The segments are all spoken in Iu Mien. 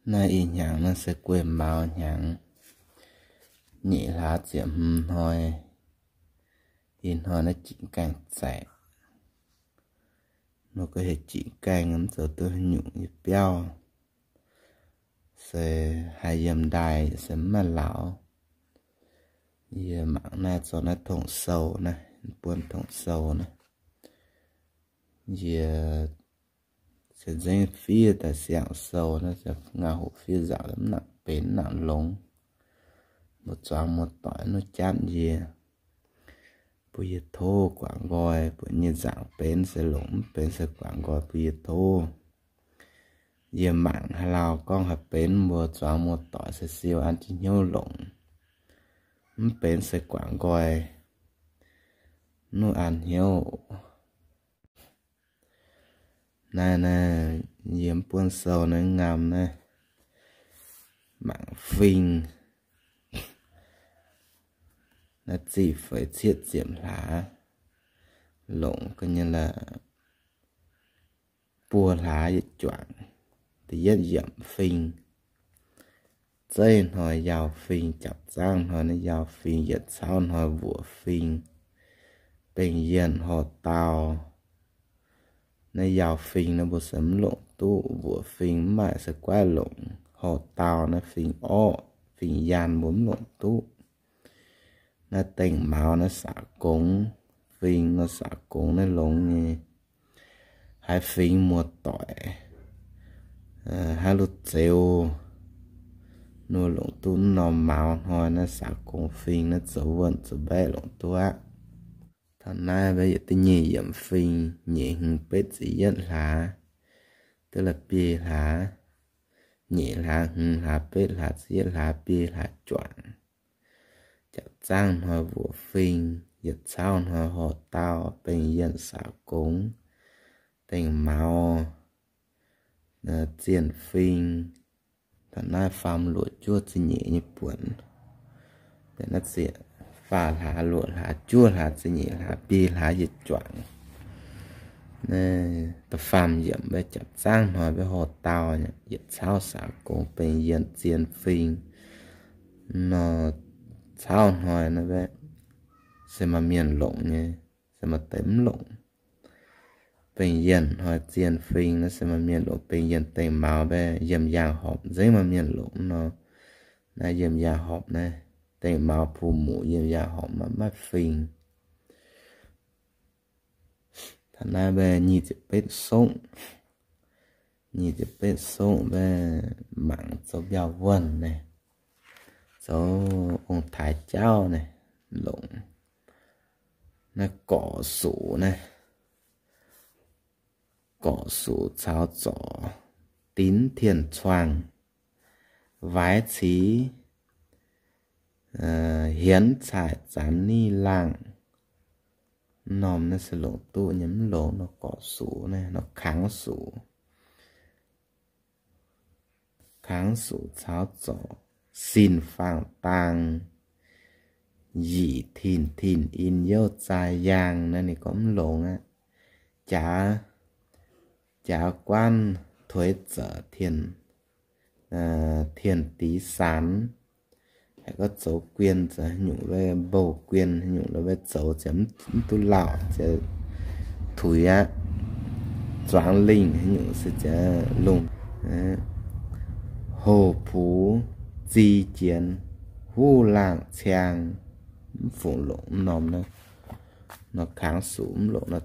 Naaiv ih hnyangx naaiv se guei maux hnyangx, nyeic hlaax ziepc hmz hnoi. Ih hnoi naaiv Gingx Gaengh zaeqc. Mbuo gorngv heuc Gingx Gaengh mv zoux duqv haaix nyungc nyei biauv, se haiz yiem ndaaih se mv maaih lauz. Yie mangc naaiv zoux naaiv tong sou naaiv, buonv tong sou naaiv. Yie se nzengc fiev daaih siang-sou naaiv, ngauh hoc fiev nzangc mv nangc benx mv nangc longx. Mbuo zuangx muoz-doic nuov jatv yie, bun yie tov guangc nqoi, bun nyei nzangc benx se longc, mv benx se guangc nqoi bun yie tov. Yie mangc haaix lauh gorngv haaix benx mbuo zuangx muoz-doic se siou an jienv hnyouv longc. Mv benx se guangc nqoi, nuov an hnyouv. Naaiv naaiv yie mv buonv sou naaiv ngam naaiv, mangc fing. Naaiv ziqc feix cietv ziepc hlaax, longc ga'nyei la'buo hlaax yietc juangc. Da'yietv yiemc fing, zeiv hnoi yauh fing, japc zaangv hnoi naaiv yauh fing, yietc cauv hnoi mbuoqc fing, bengh yienh horh dau. Naaiv yauh fing naaiv mbuo se mv longc duqv, mbuoqc fing mv maaih se guaiv longc, horh dau naaiv fing orqv, fing yaanh mbuo mv longc duqv. Naaiv dengh maux naaiv saax gongx, fing nor saax gongx naaiv longx nyei. Haiz fingx muoz-doic, haaix lungh zeuz, nor longc duqv mv norm maux hnoi naaiv saax gongx fing naaiv zoux wuonh zoux mbaeqv longc duqv aqv. Taux naaiv mbaeqv yietc da'nyeic yiemc fing, nyeic hmz betv ziepc yietv hlaax, duqv la'biei hlaax, nyeic hlaax, hmz hlaax, betv hlaax, ziepc yietv hlaax, biei hlaax juangc. Japc zaangv hnoi mbuoqc fing, yietc cauv hnoi horh dau, bengh yienh saax gongx, dengh maux, zienh fing. Taux naaiv faam luoqc juov ziepc nyeic nyei buonc. Naaiv ziepc faam hlaax, luoqc hlaax, juov hlaax, ziepc nyeic hlaax, biei hlaax, yietc juangc. Naaiv da'faam yiemc mbaeqv japc zaangv hnoi mbaeqv horh dau, yietc cauv saax gongx, bengh yienh zienh fing. Nor cauv hnoi naaiv mbaeqv se maaih mienh longc nyei, se maaih deix mv longc. Bengh yienh hnoi zienh fing naaiv se maaih mienh longc. Bengh yienh dengh maux mbaeqv yiem yaangh horpc nzengc maaih mienh longc nor. Naaiv yiem yaangh horpc naaiv, dengh maux puh muqc yiem yaangh horpc maiv maaih fing. Taux naaiv mbaeqv nyic ziepc betv songv, nyic ziepc betv songv mbaeqv mangc zoux mbiauh wuonh naaiv, zoux ong-taaix jauv naaiv, longc naaiv gorqv-sux naaiv. Gorqv-sux caux zorc dinx tien-cuangh, waix cix hienx caaix zanx niv laangh. Mv norm naaiv se longc duqv nyei, mv longx nor gorqv-sux naaiv nor kangx-sux. Kangx-sux caux zorc sin faang-daang, yic tin-tin in youv zaaih yaangh naaiv ninh gorngv mv longx aqv. Jaax, jaax guanv tuix za'tien, tien-dix sanx, haiz gorngv zoux guien zoux haaix nyungc wuov, mbouh guien haaix nyungc wuov zoux ziouc mv duqv lauh, ziouc tuix aqv. Zuangx lingh haaix nyungc se ziouc lungh. Hoh puix zi jienx, huv laangh ciang, mv fungc longc mv norm naaiv. Nor kangx-sux mv longc nor,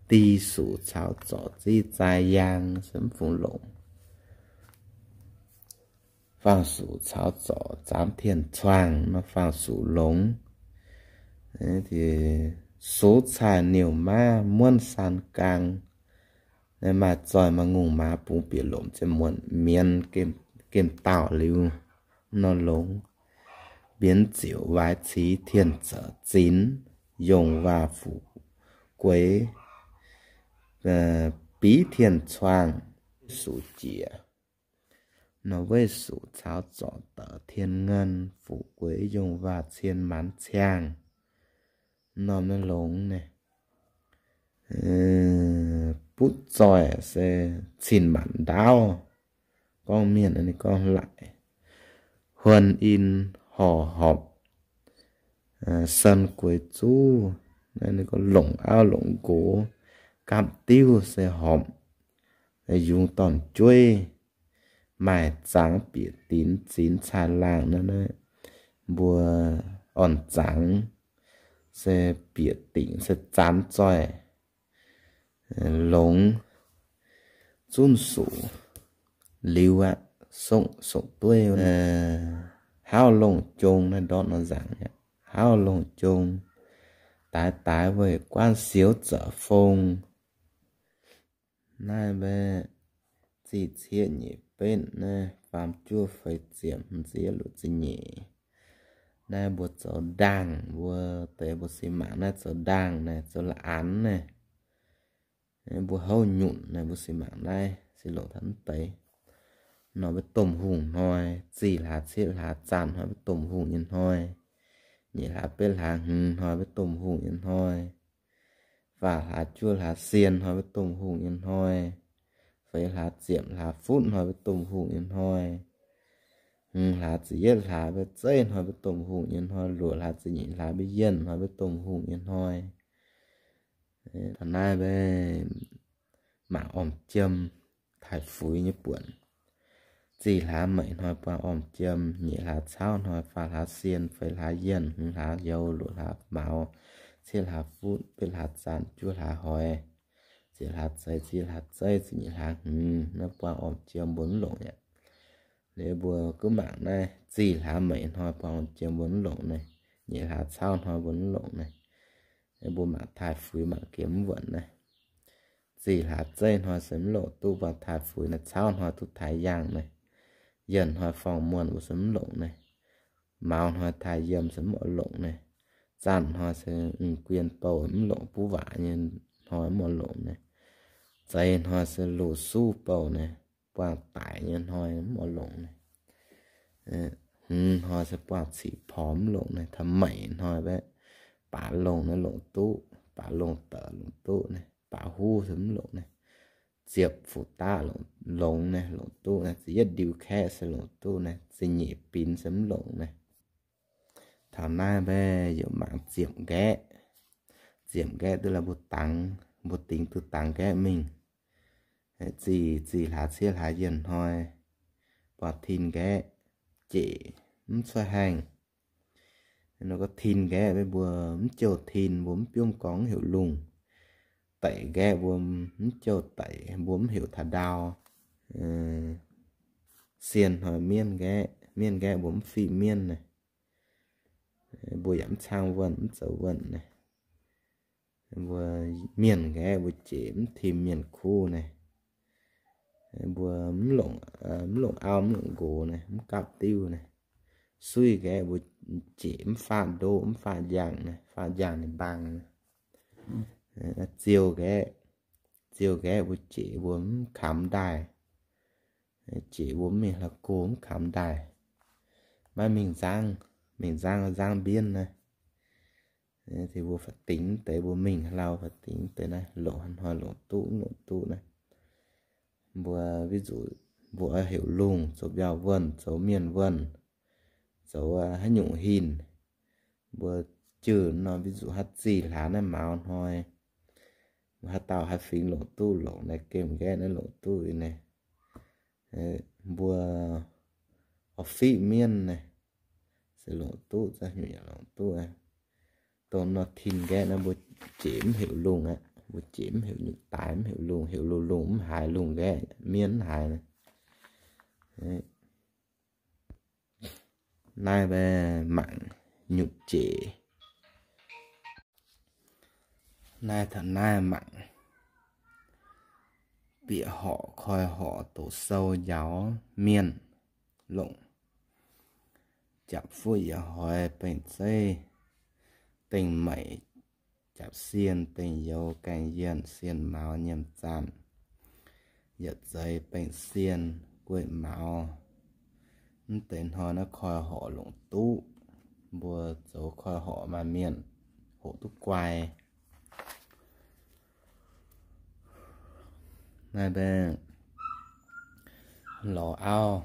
di-sux caux zorc ziv zaaih yaang se mv fungc longc. Faang-sux caux zorc zaamx tien-cuangh nor faang-sux longx. Sux caaih niuh maiv muonv saan gaang. Naaiv maaih zoih maaih ngongh maaz bungx bieqc lomc ziouc muonc mienz gemh dauh liuz nor longx. Mbienx ziouc waix cix tien-za'zinx, yongh waac fuqv gueix, biv tien-cuangh, sux jiex. Nor weiv-sux caux zorc da'tien-ngenh, fuqv gueix yongh waac cien maanz ciangh. Norm naaiv longx naaiv. Butv zoih se cin-maanc ndaauv, gorngv mienh ninh gorngv laic. Huon in horc horpc, san gueix zuv, naaiv ninh gorngv longc auv longc nqox, gapv diuv se horpc, yungz dorn-jueiv, maaih zangx bieqc dinx zinx caaiv laangh naaiv, mbuo orn zangx se bieqc dingc se zanx zoih, longx zunv suqc liuz aqv, songc songc dueiv. Hauv longh jong naaiv ndortv nor nzaangc aqv. Hauv longh jong, daaix daaix weih guanv siouv za'fong. Naaiv mbaeqv zih cieqv nyeic betv naaiv faam juov feix ziepc hmz ziepc luoqc ziepc nyeic. Naaiv mbuo zoux ndaangh, mbuo deix mbuo se mangc naaiv zoux ndaangh naaiv, zoux la'anx naaiv. Mbuo houv nyunc naaiv mbuo se mangc naaiv se longc taux mv deix. Nor mbuo domh hungh hnoi, zih hlaax cieqv hlaax zaanh hnoi mbuo domh hungh nyei hnoi. Nyeic hlaax betv hlaax hmz hnoi mbuo domh hungh nyei hnoi. Faah hlaax juov hlaax sien hnoi mbuo domh hungh nyei hnoi. Feix hlaax ziepc hlaax futv hnoi mbuo domh hungh nyei hnoi. Hmz hlaax ziepc yietv hlaax mbuo zeiv hnoi mbuo domh hungh nyei hnoi. Luoqc hlaax ziepc nyeic hlaax mbuo yienh hnoi mbuo domh hungh nyei hnoi. Taux naaiv mbaeqv mangc orm jiem taaih fuix nyei buonc. Zih hlaax meic hnoi buangh orm jiem, nyeic hlaax cauv hnoi, faah hlaax sien, feix hlaax yienh, hmz hlaax youz, luoqc hlaax maux, cieqv hlaax futv, betv hlaax zaanh, juov hlaax hoix, ziepc hlaax zeiv, ziepc hlaax zeiv, ziepc nyeic hlaax hmz, naaiv buangh orm jiem mbuo mv longc aqv. Liuz mbuo gunv mangc naaiv zih hlaax meic hnoi buangh orm jiem mbuo mv longc naaiv, nyeic hlaax cauv hnoi mbuo mv longc naaiv. Mbuo mangc taaih fuix mangc gaax mv wuonc naaiv. Zih hlaax zeiv hnoi se mv longc duqv buangh taaih fuix naaiv, cauv hnoi duqv taaih yaangh naaiv, yienh hnoi forng-muonh mbuo se mv longc naaiv, maux hnoi taaih yiem se mv oix longc naaiv, zaanh hnoi se guien bouh mv longc, buv waac nyei hnoi mv oix longc naaiv, zeix hnoi se loz-suv bouh naaiv, buangh daic nyei hnoi mv oix longc naaiv, hmz hnoi se buangh ciqv porx mv longc naaiv, taux meic hnoi mbaeqv baac longh naaiv longc duqv, baac longh daaih longc duqv naaiv, baac huv se mv longc naaiv, ziepc fuqv daqv longx naaiv longc duqv naaiv, ziepc yietv ndiux kaeqv se longc duqv naaiv, ziepc nyeic binx se mv longc naaiv. Taux naaiv mbaeqv yaac mangc ziepc nqaeqv. Ziepc nqaeqv duqv laaix mbuo dangx, mbuo dingx duqv dangx nqaeqv mingh. Zih, zih hlaax cieqv hlaax yienh hnoi, buangh tin nqaeqv, jeic mv cuotv haengh. Nor gorngv tin nqaeqv mbuo mv jouh tin, mbuo mv biomv gorngv mv heuc lungh. Daic nqaeqv mbuo mv jouh daic, mbuo mv heuc taux ndau. Sien hnoi mienv nqaeqv, mienv nqaeqv mbuo mv fiqv mienv naaiv. Mbuo yaac mv caangv wuonh, mv zoux wuonh naaiv. Mbuo mienh nqaeqv mbuo jeic mv tim mienh kuv naaiv. Mbuo mv longc, mv longc auv mv longc nqox naaiv, mv gapv diuv naaiv. Suiv nqaeqv mbuo jeic mv faatv ndoqv, mv faatv njang naaiv, faatv njang ninh mbaang naaiv. Ziou nqaeqv, ziou nqaeqv mbuo jeic mbuo mv kamx ndaaih. Jeic mbuo mv mingh hlauv-go mv kamx ndaaih. Maiv mingh nzangv, mingh nzangv nzangv mbienv naaiv. Mbuo faaux dingx deix, mbuo mingh hlauv faaux dingx deix naaiv, longc haaix hnoi longc duqv mv longc duqv naaiv. Mbuo, ví dụ, mbuo oix heuc lungh, zoux mbiauh wuonh, zoux mienh wuonh, zoux haaix nyungc hin, mbuo jiex nor, ví dụ haaix zih hlaax naaiv maux hnoi, haaix dauh haaix fingx longc duqv longc naaiv, gemh nqaeqv naaiv longc duqv naaiv. Mbuo oix fiqv mienv naaiv, se longc duqv, za'gengh yaac longc duqv. Dongh nor tin nqaeqv naaiv mbuo jeic mv heuc lungh aqv, mbuo jeic mv heuc nyutc daaix, mv heuc lungh, heuc lungh lungh mv haiz, lungh nqaeqv mienv mv haiz. Naaiv mbuo mangc nyutc jeic. Naaiv taux naaiv mangc bieqc horqc koi horqc doqc sou njaaux mienh longc. Japc fuqv yietc hoix bengh zeiv dengh meic, japc sienh dengh youz gaengh yienh, sienh maux nyiemc zaanh, yietc zeix bengh sienh gueiv maux. Mv deix hnoi naaiv koi horqc longc duqv. Mbuo zoux koi horqc maaih mienh hoqc duqv guai. Naaiv mbaeqv lorz auv,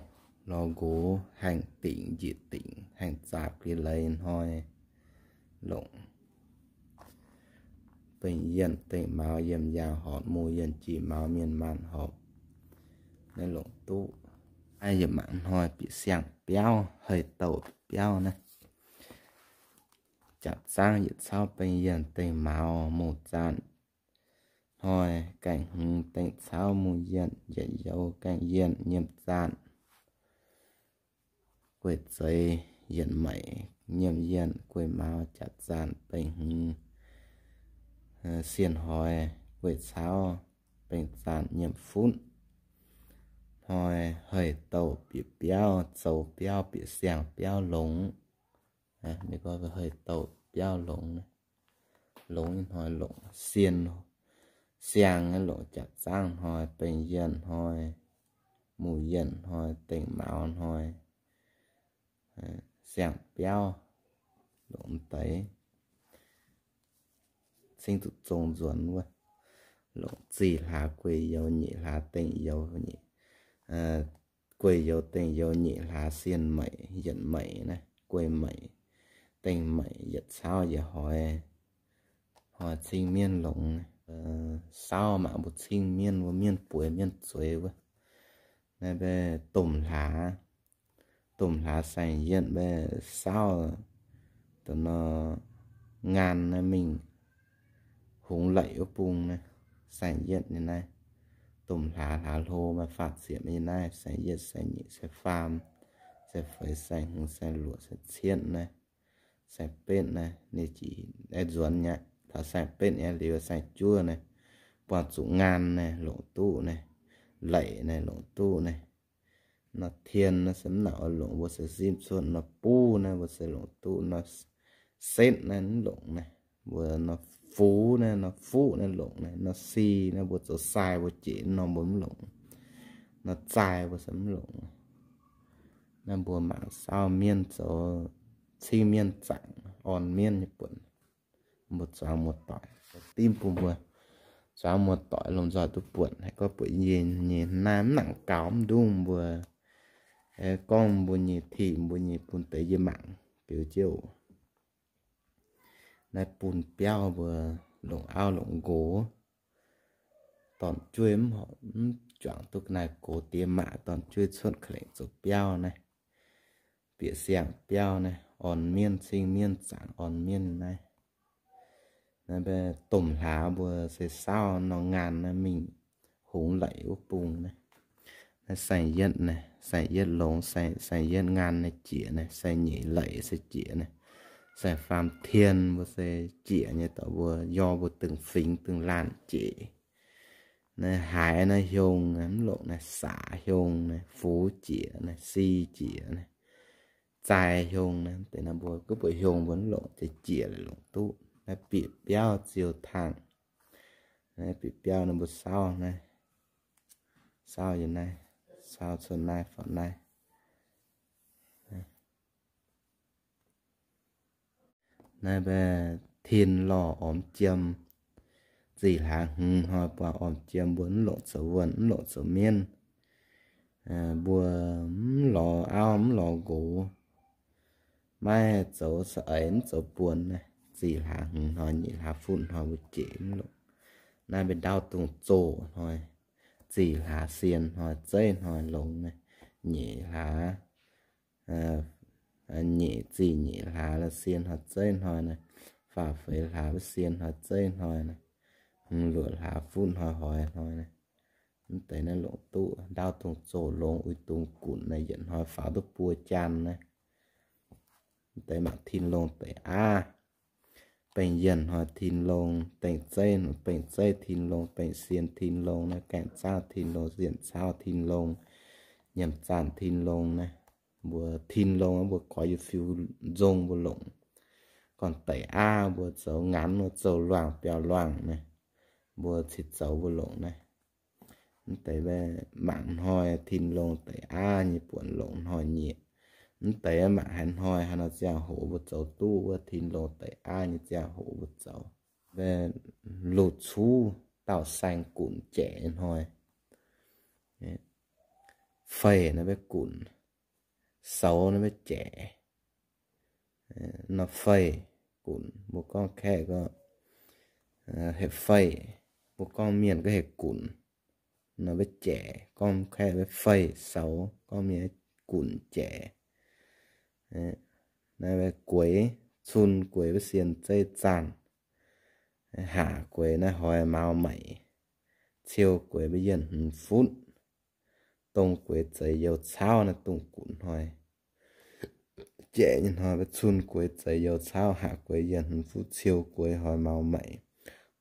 lorz nqox, haengh dingc njiec dingc, haengh zaah gui leiz hnoi, longc bengh yienh dengh maux yiem yaangh horpc, muz yienh jiex maux mienh maanh horpc. Naaiv longc duqv. Naaiv yietc mangc hnoi bieqc siang-biauv, hei-douh biauv naaiv. Jaax zaangv yietc cauv bengh yienh dengh maux, muz zaanh hnoi gaengh hmz dengh cauv muz yienh, yietc youz gaengh yienh nyiemc zaanh, gueiv zeiz yietc meic nyiemc yienh, gueiv maux jaax zaanh bengh hmz, sienh hoix gueiv cauv bengh zaanh nyiemc funv. Hnoi hei-douh bieqc biauv, zoux biauv bieqc siang-biauv longx. Ninh gorngv hei-douh biauv longx, longx hnoi longc sienh, siang longc jaax zaangv hnoi, bengh yienh hnoi, muz yienh hnoi, dengh maux hnoi, siang-biauv longc deix cingv zuqc zong nzuonx wuov. Longc zih hlaax gueiv youz, nyeic hlaax dengh youz, gueiv youz dengh youz, nyeic hlaax sienh meic, yietc meic naaiv, gueiv meic, dengh meic, yietc cauv yietc hoix, hnoi cingv mienv longx. Sauv mangc mbuo cingv mienv, mbuo mienv bueix mienv zueiz wuov. Naaiv mbaeqv domh hlaax, domh hlaax saeng-yietv mbaeqv sauv dongh nor, ngaan naaiv mingh hungx laic wuov bung naaiv, saeng-yietv nyei naaiv. Domh hlaax, hlaax hlo maaih faam ziepc nyei naaiv, saeng-yietv, saeng-nyeic, saeng-faam, saeng-feix, saeng-hmz, saeng-luoqc, saeng-cietv naaiv, saeng-betv naaiv, ninh jiex nzuonx nyei. Taux saeng-betv nyei liuz, saeng-juov naaiv, buangh zuqc ngaan naaiv longc duqv naaiv, laic naaiv longc duqv naaiv. Nor tien naaiv se mv nangc oix longc, mbuo se simv cuotv. Nor buv naaiv mbuo se longc duqv. Nor setv naaiv mv longc naaiv. Mbuo nor fux naaiv, nor fuqv naaiv longc naaiv. Nor si naaiv mbuo zoux sai mbuo jieqv nor mbuo mv longc. Nor zaaih mbuo se mv longc. Naaiv mbuo mangc sauv mienv zoux cingv mienv zaangc, orn mienv nyei buonc. Mbuo zuangx muoz-doic, dimv bun mbuo zuangx muoz-doic lomh nzoih duqv buonc. Haiz gorngv buatc yie nyei naaiv mv nangc gaux mv ndungv mbuo, gorngv mbuo nyei tim mbuo nyei bun deix yie mangc biux jienv oc. Naaiv bun biauv mbuo longc auv longc nqox, dorn-jueiv mv horpc mv juangc duqv ga'naaiv gox diex maac, dorn-jueiv cuotv ka'lengc zoux biauv naaiv, bieqc siang-biauv naaiv, orn mienv cingv mienv zaangc orn mienv naaiv. Naaiv mbaeqv domh hlaax mbuo se sauv nor ngaan naaiv mingh hungx laic wuov bung naaiv. Naaiv saeng-yietv naaiv, saeng-yietv longx, saeng-yietv ngaan naaiv jieqc naaiv, saeng-nyeic laic se jieqc naaiv, saeng-faam tien mbuo se jieqc nyei. Dorh mbuo, yie mbuo dengh fingx dengh laanh jieqc. Naaiv haiz naaiv hiong naaiv mv longc naaiv, saac hiong naaiv, fux jieqc naaiv, si jieqc naaiv, zaaih hiong naaiv, deix naaiv mbuo guv buoqc hiong mbuo mv longc, jieqc longc duqv. Naaiv bieqc biauv ziouc tangh. Naaiv bieqc biauv naaiv mbuo sauv naaiv, sauv yiem naaiv, sauv cuotv naaiv faaux naaiv. Naaiv mbaeqv tin lorh ormx jiem, zih hlaax hmz hnoi buatc ormx jiem mbuo mv longc zoux wuonh mv longc zoux mienv. Mbuo mv lorz auv mv lorz nqox, maiv zoux saeng-eix mv zoux buonc naaiv, zih hlaax hmz hnoi nyeic hlaax fuqv hnoi mbuo jieqc mv longc. Naaiv mbaeqv ndaauv dungh zoh hnoi, zih hlaax sien hnoi zeiv hnoi longx naaiv, nyeic hlaax, nyeic zih nyeic hlaax sien hnoi zeiv hnoi naaiv, faam feix hlaax sien hnoi zeiv hnoi naaiv, hmz luoqc hlaax fuqv hnoi hoix hnoi naaiv. Mv deix naaiv longc duqv ndaauv dungh zoh longx uix dungx gunc naaiv, yietc hnoi faaux duqv buo jaan naaiv. Mv deix mangc tin longh deix aav. Bengh yienh hnoi tin longh, bengh zeiv, bengh zeiv tin longh, bengh sien tin longh naaiv, gaengh zaangv tin longh, sienh cauv tin longh, nyiemc zaanh tin longh naaiv. Mbuo tin longh mbuo goix yietc fiuv nzong mbuo longc. Gorn-deic aav mbuo zoux ngaanx mbuo zoux luangh biaux luangh naaiv, mbuo ciex zoux mbuo longc naaiv. Mv deix mangc hnoi tin longh deix aav nyei buonc longc hnoi nyieqc. Mv deix mangc haaix hnoi haaix nor ziangh hoc mbuo zoux duqv wuov tin longh deix aav nyei ziangh hoc mbuo zoux. Loz-cuv dauh saeng gunc jaic hnoi, Feih naaiv mbuo gunc, soux naaiv mbuo jaic. Nor feih, gunc, mbuo gorngv kaeqv gorngv heuc feih, mbuo gorngv mienh gorngv heuc gunc. Nor mbuo jaic, gorngv kaeqv mbuo feih, soux, gorngv mienh gunc jaic. Naaiv mbuo gueix, cun gueix mbuo sienx zeiv zaanh, haac gueix naaiv hoix maux maic, ciou gueix mbuo yienh hmz futv, dong gueix zeix youz cauv naaiv dongh gunc hnoi. Jaic nyei hnoi mbuo cun gueix zeix youz cauv, haac gueix yienh hmz futv, ciou gueix hoix maux maic,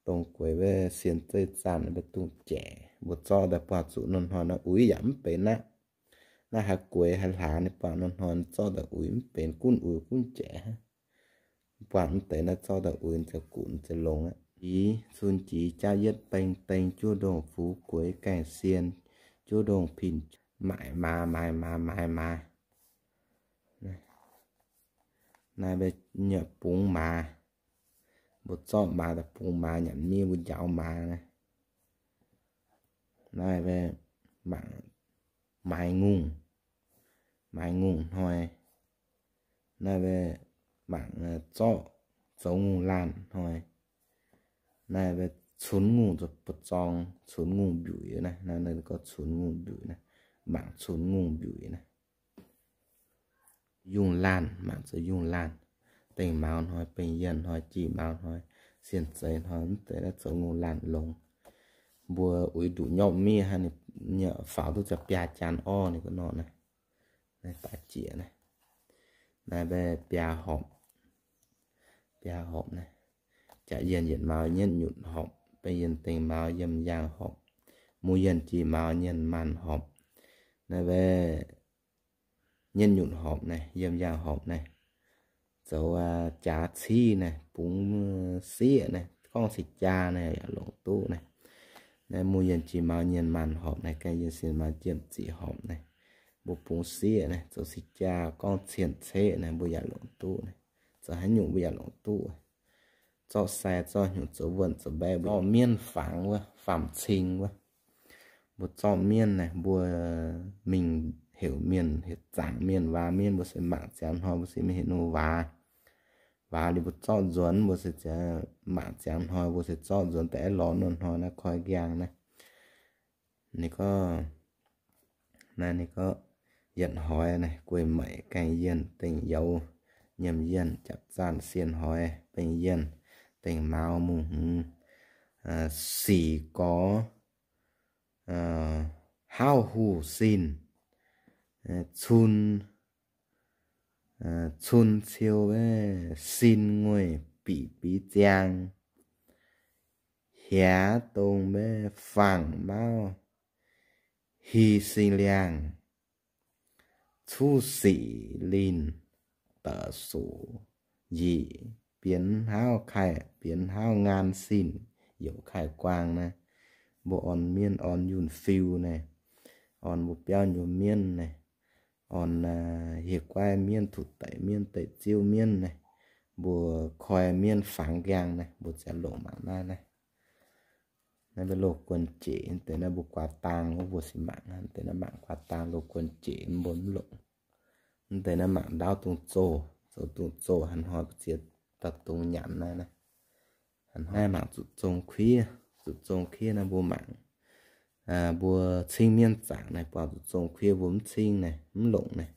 dong gueix mbuo sienx zeiv zaanh mbuo dongh jaic. Mbuo zorqv daaih buangh zuqc nor hnoi naaiv uix yaac mv benx aqv. Naaiv haaix gueix haaix hlaax ninh buangh nor hnoi zorqv daaih uix mv benx, gunv uix gunv jaic. Buangh mv deix naaiv zorqv daaih uix ziouc gunv ziouc longx aqv. Jiex cun jiex jaav yietv beng deng, juov ndongh fuv gueix gaengh sien, juov ndongh pin maaic maaz, maaiz maaz, maaiz maaz. Naaiv mbuo nyanc bungx maaz, mbuo zorqv maaz daaih bungx maaz, nyanc miev mbuo njaaux maaz naaiv. Naaiv mbuo mangc maaiz ngongh, maaiz ngongh hnoi. Naaiv mbuo mangc zorqv zoux ngongh laanh hnoi. Naaiv mbuo cunx ngongh zoux buoz-zorng, cunx ngongh mbiuic naaiv, naaiv ninh gorngv cunx ngongh mbiuic naaiv, mangc cunx ngongh mbiuic naaiv. Yungh laanh, mangc zoux yungh laanh, dengh maux hnoi, bengh yienh hnoi, jiex maux hnoi, sienh zeiz hnoi, mv deix naaiv zoux ngongh laanh longx. Mbuo uix nduqc nyorqv miev hnangv, ninh faaux duqv ziangx biaa jaan orv ninh gorngv nor naaiv. Naaiv daaih jiex naaiv, naaiv mbaeqv biaa horpc, biaa horpc naaiv. Jaax yienh yietc maux nyetv nyutc horpc, bengh yienh dengh maux yiem yaangh horpc, muz yienh jiex maux nyienz maanh horpc. Naaiv mbaeqv nyetv nyutc horpc naaiv, yiem yaangh horpc naaiv, zoux jaax civ naaiv, bungx sieqv naaiv, gorngv cing jaa naaiv yaac longc duqv naaiv. Naaiv muz yienh jiex maux nyienz maanh horpc naaiv, gaengh yienh sienh maux jiem ziqc horpc naaiv, mbuo bungx sieqv naaiv, zoux cing jaa gorngv cien ceqv naaiv, mbuo yaac longc duqv naaiv. Zoux haaix nyungc mbuo yaac longc duqv. Zorqv sai zorqv nyungc zoux wuonh zoux mbaeqv, mbuo zorqv mienv fangx wuov, faam-cing wuov. Mbuo zorqv mienv naaiv, mbuo mingh heuc mienh, heuc zaangc mienh, waac mienv, mbuo se mangc ziangx hnoi mbuo se mingh heuc ninh waaz. Waaz liuz mbuo zorqv nzuonx, mbuo se mangc ziangx hnoi mbuo se zorqv nzuonx daaih aengx lorz nor hnoi naaiv koi nqaang naaiv. Ninh gorngv, naaiv ninh gorngv, yietc hoix naaiv guei meic gaengh yienh dengh youz, nyiemc yienh japc zaanh sienh hoix bengh yienh dengh maux mungh hmz, sic gorx, hauv huv sin, cun, cun ciou, sin ngueih bic bic ziang, hiav dongh mbaeqv fangx mauv hi sing liangh, cuv sic linh da'suc njiec, bienx hauv kaih, bienx hauv ngaan sin, youc kaih guaang naaiv. Mbuo orn mienv orn yunh fiu naaiv, orn mbuo biauv nyei mienv naaiv, orn hieh guaiv mienv, tuc daic mienv, deic-ziuv mienv naaiv, mbuo koi mienv fangx nqaang naaiv, mbuo ziouc longc mangc naaiv naaiv. Naaiv mbuo loz-guon jeic deix naaiv mbuo guaax daang wuov mbuo se mangc, deix naaiv mangc guaax daang loz-guon jeic mbuo mv longc. Mv deix naaiv mangc ndaauv dungz zoh, zoux dungz zoh haaix hnoi mbuo ziex dauh dungz nyanc naaiv naaiv. Haaix hnoi mangc zuqc zong kuiv, zuqc zong kuiv naaiv mbuo mangc, mbuo cingv mienv zaangc naaiv buangh zuqc zong kuiv mbuo mv cingv naaiv, mv longc naaiv.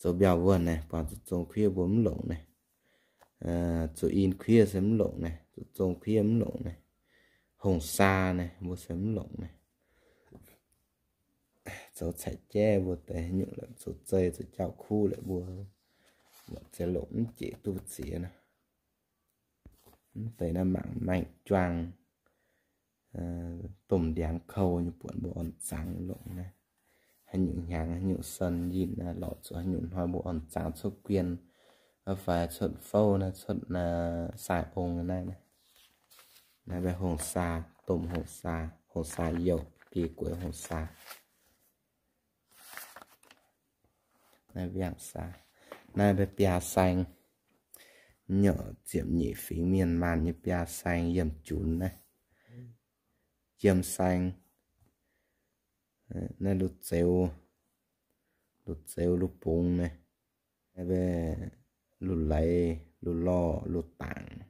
Zoux mbiauh wuonh naaiv buangh zuqc zong kuiv mbuo mv longc naaiv. Zuqc in kuiv se mv longc naaiv, zuqc zong kuiv mv longc naaiv. Hongh saa naaiv mbuo se mv longc naaiv. Zoux caiv jaiv mbuo deix haaix nyungc la'zoux zei zoux jauv-kuv la'mbuo, mbuo ziex longc mv jeic duqv ziex naaiv. Mv deix naaiv mangc maeng-juang, domh ndiangx kou nyei buonc mbuo orn zangx longc naaiv. Haaix nyungc hnyangx haaix nyungc sen yinh naaiv lorqc, zuqc haaix nyungc hnoi mbuo orn zangx cuotv guien, fai cuotv fouv naaiv, cuotv naaiv sai ong naaiv naaiv. Naaiv mbaeqv hongh saa, domh hongh saa, hongh saa youh, biei gueix hongh saa. Naaiv mbaeqv biaa saeng, nyei ziepc nyeic fingx mienh maanh nyei biaa saeng yiem junx naaiv. Yiem saeng, naaiv lu zeuz, luv zeux luv bungx naaiv, luv leiz luv lorh luv dangc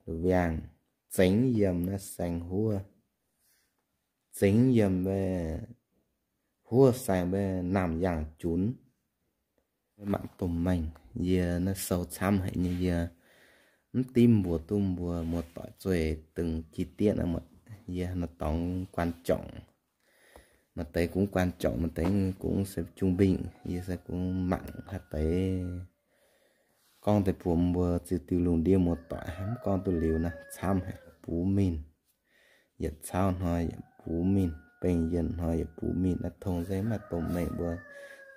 luv wiangh, zengx yiem naaiv saeng huov, zengx yiem wuov huov saeng wuov naamh yaangh junx. Mangc domh mengh, yie naaiv sou camv haic nyei, yie mv dimv mbuox duqv mbuo muoz-doic zueih dengh chi dietv aqv. Yie naaiv dorngx quan trọng, maaih deix kungx quan trọng, maaih deix kungx se jung mbingh. Yie se kungx mangc haaix deix gorngv deix bun mbuo ziux diuh lungh ndiev muoz-doic hnamv gorngv duqv liuz naaiv camv haic. Bux mingh, yietc cauv hnoi yaac bux mingh, bengh yienh hnoi yaac bux mingh. Naaiv tong se mv maaih domh mengh mbuo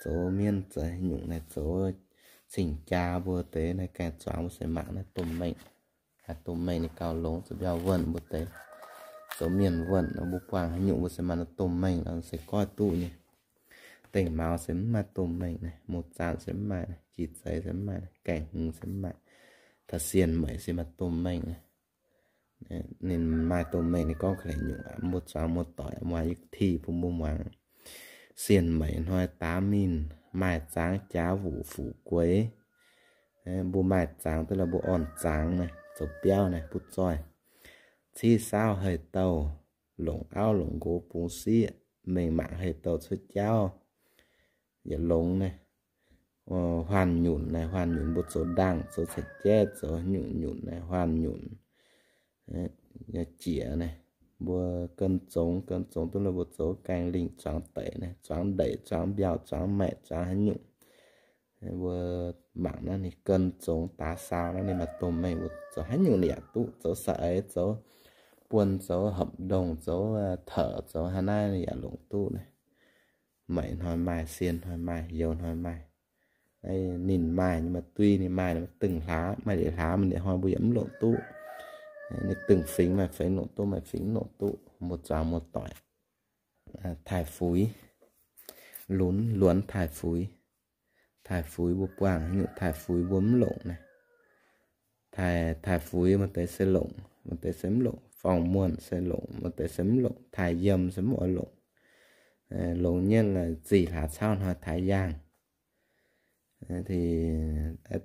zoux mienv zoux haaix nyungc naaiv, zoux cing-jaa mbuo deix naaiv gaengh zuangx mbuo se mangc naaiv domh mengh. Haaix domh mengh ninh gauh longx, zoux mbiauh wuonh mbuo deix, zoux mienh wuonh mbuo buangh haaix nyungc mbuo se maaih naaiv domh mengh nor se goiv duqv nyei. Dengh maux se mv maaih domh mengh naaiv, muoz-zaanc se mv maaih, jiex zeiz se mv maaih, gaengh hmz se mv maaih, taux sienh meic se maaih domh mengh naaiv. Ninh maaih domh mengh ninh gorngv ga'naaiv nyungc, mbuo zuangx muoz-doic muangx, yie tih bun mbuo muangx. Sienh meic hnoi daav mingh maaih zangx jaax wuc fuqv gueix. Mbuo maaih zangx duqv lorqc, mbuo orn zangx naaiv, zoux biauv naaiv butv zoih. Civ saauv hei-douh, longc auv longc nqox bungx sieqv, mengh mangc hei-douh cuotv jauv yietc longx naaiv. Huaanh nyunc naaiv, huaanh nyunc mbuo zoux ndaangh, zoux ceix jaiv, zoux haaix nyungc nyunc naaiv, huaanh nyunc jiex naaiv. Mbuo 跟踪, 跟踪 duqv lorqc, mbuo zoux gaengh lingh zuangx deic naaiv, zuangx ndeic, zuangx mbiauh, zuangx maeqc, zuangx haaix nyungc. Mbuo mangc naaiv ninh 跟踪 daaih saau naaiv ninh maaih domh mengh, mbuo zoux haaix nyungc ninh yaac duqv, zoux saeng-eix, zoux buon, zoux hopv ndongh, zoux taux, zoux haaix naaiv ninh yaac longc duqv naaiv. Meic hnoi maaih, sienh hnoi maaih, youz hnoi maaih. Ninh maaih nyei maaih dui, ninh maaih ninh maaih dengh hlaax, maaih liuz hlaax maaih liuz hnoi mbuo yaac mv longc duqv. Ninh dengh fingx maaih fingx longc duqv, maaih fingx mv longc duqv, mbuo zuangx muoz-doic. Taaih fuix, lunx, lunx taaih fuix. Taaih fuix mbuo buangh haaix nyungc taaih fuix mbuo mv longc naaiv. Taaih, taaih fuix maaih deix se longc, maaih deix se mv longc. Forng-muonh se longc, maaih deix se mv longc. Taaih yiem se mv oix longc. Longx nyei zih hlaax cauv hnoi taaih yaangh.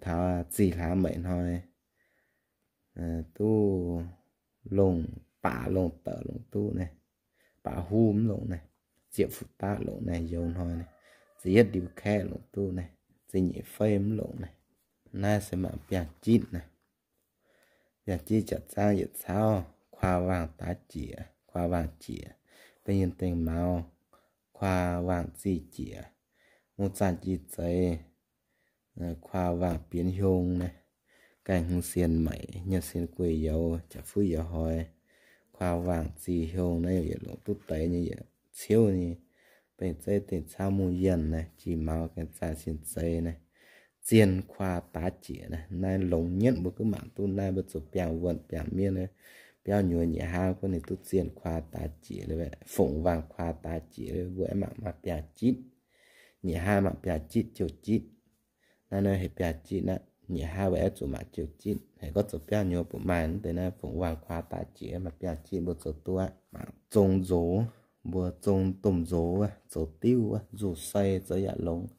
Taux zih hlaax meic hnoi duqv longc, baac longc daaih longc duqv naaiv, baac huv mv longc naaiv, ziepc fuqv daqv longc naaiv, youz hnoi naaiv, ziepc yietv ndiux kaeqv longc duqv naaiv, ziepc nyeic feiv mv longc naaiv. Naaiv se mangc biaav jitv naaiv. Biaav jitv japc zaangv yietc cauv, kuaah waangh daav jiex, kuaah waangh jiex, bengh yienh dengh maux, kuaah waangh zih jiex, mungz zaanh jih zeiz, kuaah waangh bienx hiong naaiv, gaengh hmz sienh meic, nyiemc sienh gueic youz, jaax fuqv youz hnoi, kuaah waangh zih hiong naaiv yietc longc duqv deix nyei, yietc ciouv nyei, bengh zeiv dengh cauv mungz yienh naaiv, jih maux gaengh zaanh sienh zeiz naaiv, zien kuaah daav jiex naaiv, naaiv longx nyetv mbuo gunv mangc duqv naaiv, mbuo zoux biangh wuonh biangh mienv, biauv nyuoz nyei hnangv gunv ninh duqv zien kuaah daav jiex, fongc waangh kuaah daav jiex, mbuo aengx mangc maaih biaav jitv. Nyei hnangv mangc biaav jitv jouh jitv. Naaiv naaiv heuc biaav jitv naaiv, nyei hnangv mbuo aengx zuqc mangc jouh jitv. Heuc gorngv zoux biauv nyuoz bun maaih deix naaiv fongc waangh kuaah daav jiex, maaih biaav jitv mbuo zoux duqv. Mangc zong nzox, mbuo zong domh nzox wuov, zoux diuv wuov, nzuqc sei zoux yaac longx.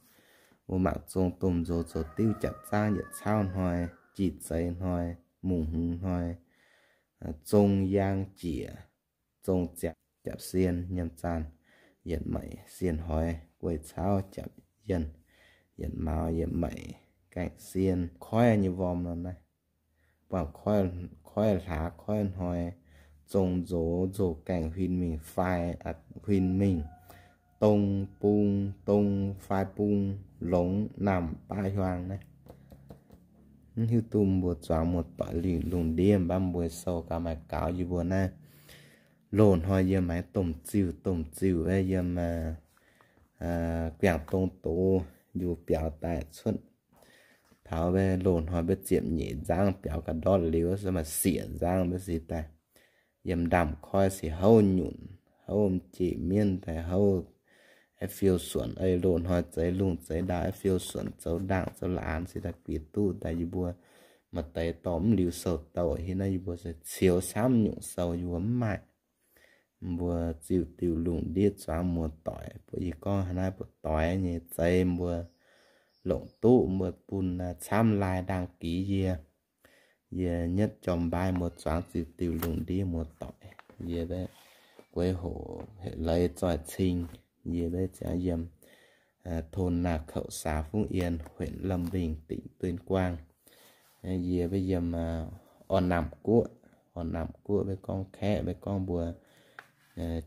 Mbuo mangc zong domh nzox zoux diuv japc zaangv yietc cauv hnoi, jih zeiz hnoi, mungh hmz hnoi, zong yaang jiex, zong ziangx japc sien nyiemc zaanh, yietc meic sien hoix guei cauv japc yienh, yietc maux yietc meic gaengh sien koiv nyei worm nor naaiv. Buangh koiv hlaax koiv hnoi, zong nzox nzox gaengh huin mingh fai, huin mingh dong bung, dong fai bung, longx namh baav hiuang naaiv. Mv hiuv duqv mbuo zuangx muoz-doic lingh lungh ndiev mv baac mbuo sou gaax maaih gaux yie mbuo naaiv. Loz-hnoi yiem maaih domh ziuh, domh ziuh yiem guangc dong doz njuov biaux daaih cuotv. Taux loz-hnoi mbuo ziepc nyeic nzangv biaux ga'ndortv liuz se maaih siec nzangv mbuo se daaih yiem ndaamv-koiv se houv nyunc, houv m'jeh mienv daaih houv, aengx fiou suonc ei loz-hnoi zeix lungh zeix ndau, aengx fiou suonc zoux ndaangc zoux laanz se daaih bieqc duqv daaih yie mbuo maaih deix dorh mv liuz sou douh hiuv naaiv yie mbuo se cioux camv nyungc sou yie mbuo mv maaih. mbuo ziux diuh lungh ndiev zuangx muoz-doic. Mbuo yie gorngv hnangv naaiv, mbuo doix nyei zei mbuo longc duqv, mbuo bun camv lai đăng ký yie. Yie Nhất Jom Mbai, mbuo zuangx ziux diuh lungh ndiev muoz-doic. Yie mbuo gueix hoc hec leiz zoih cing. Yie mbuo ziangx yiem thôn Nà Khẩu, xã Phúc Yên, huyện Lâm Bình, tỉnh Tuyên Quang. Yie mbuo yiem Orn Namc Guoqv. Orn Namc Guoqv mbuo gorngv Kaeqv, mbuo gorngv mbuo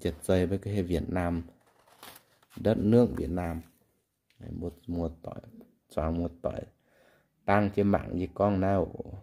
jiex zei mbuo gorngv Việt Nam, đất nước Việt Nam. Mbuo muoz-doic, zuangx muoz-doic, dangv jienv mangc yie gorngv naaiv oc.